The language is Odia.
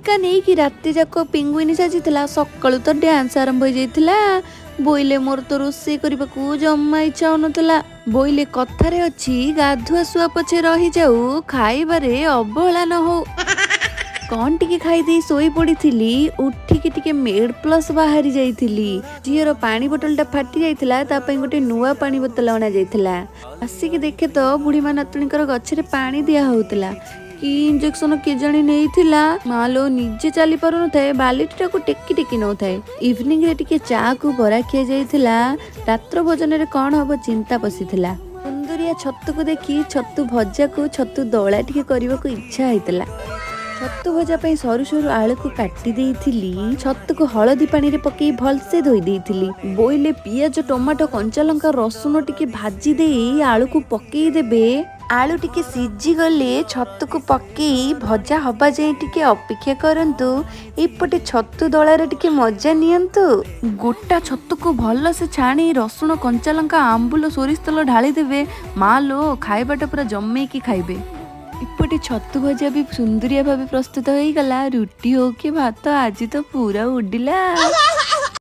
ଟୀକା ନେଇକି ରାତି ଯାକ ପିଙ୍ଗୁଇନି ସାଜିଥିଲା। ସକାଳୁ ତ ଡ୍ୟାନ୍ସ ଆରମ୍ଭ ହେଇଯାଇଥିଲା। ବୋଇଲେ ମୋର ତ ରୋଷେଇ କରିବାକୁ ଜମା ଇଚ୍ଛା ହଉନଥିଲା। ବୋଇଲେ କଥାରେ ଅଛି, ଗାଧୁଆ ଶୁଆ ପଛେ ରହିଯାଉ, ଖାଇବାରେ ଅବହେଳା ନ ହଉ। କଣ ଟିକେ ଖାଇଦେଇ ଶୋଇ ପଡିଥିଲି। ଉଠିକି ଟିକେ ମେଡ୍ ପ୍ଲସ୍ ବାହାରି ଯାଇଥିଲି। ଝିଅର ପାଣି ବୋଟଲଟା ଫାଟି ଯାଇଥିଲା, ତା ପାଇଁ ଗୋଟେ ନୂଆ ପାଣି ବୋତଲ ଅଣାଯାଇଥିଲା। ଆସିକି ଦେଖେ ତ ବୁଢୀମା ନାତୁଣୀଙ୍କର ଗଛରେ ପାଣି ଦିଆ ହଉଥିଲା। କି ଇଞ୍ଜେକ୍ସନ କେଜାଣି ନେଇଥିଲା ମା ଲୋ, ନିଜେ ଚାଲି ପାରୁନଥାଏ, ବାଲିଟିଟାକୁ ଟେକି ଟେକି ନଉଥାଏ। ଇଭିନିଂରେ ଟିକେ ଚା କୁ ବରା ଖିଆ ଯାଇଥିଲା। ରାତ୍ର ଭୋଜନରେ କଣ ହବ ଚିନ୍ତା ପଶିଥିଲା। ସୁନ୍ଦରିଆ ଛତୁକୁ ଦେଖି ଛତୁ ଭଜାକୁ ଛତୁ ଦଳା ଟିକେ କରିବାକୁ ଇଚ୍ଛା ହେଇଥିଲା। ଛତୁ ଭଜା ପାଇଁ ସରୁ ସରୁ ଆଳୁକୁ କାଟି ଦେଇଥିଲି। ଛତୁକୁ ହଳଦୀ ପାଣିରେ ପକେଇ ଭଲସେ ଧୋଇ ଦେଇଥିଲି। ବୋଇଲେ ପିଆଜ, ଟମାଟୋ, କଞ୍ଚା ଲଙ୍କା, ରସୁଣ ଟିକେ ଭାଜି ଦେଇ ଆଳୁକୁ ପକେଇ ଦେବେ। ଆଳୁ ଟିକେ ସିଝିଗଲେ ଛତୁକୁ ପକେଇ ଭଜା ହବା ଯାଏଁ ଟିକେ ଅପେକ୍ଷା କରନ୍ତୁ। ଏପଟେ ଛତୁ ଦଳାରେ ଟିକେ ମଜା ନିଅନ୍ତୁ। ଗୋଟା ଛତୁକୁ ଭଲସେ ଛାଣି ରସୁଣ, କଞ୍ଚା ଲଙ୍କା, ଆମ୍ବୁଲ, ସୋରିଷ ତେଲ ଢାଳି ଦେବେ। ମା ଲୋ, ଖାଇବାଟା ପୁରା ଜମେଇକି ଖାଇବେ। ଏପଟେ ଛତୁ ଭଜା ବି ସୁନ୍ଦରିଆ ଭାବେ ପ୍ରସ୍ତୁତ ହେଇଗଲା। ରୁଟି ହଉ କି ଭାତ, ଆଜି ତ ପୁରା ଉଡ଼ିଲା।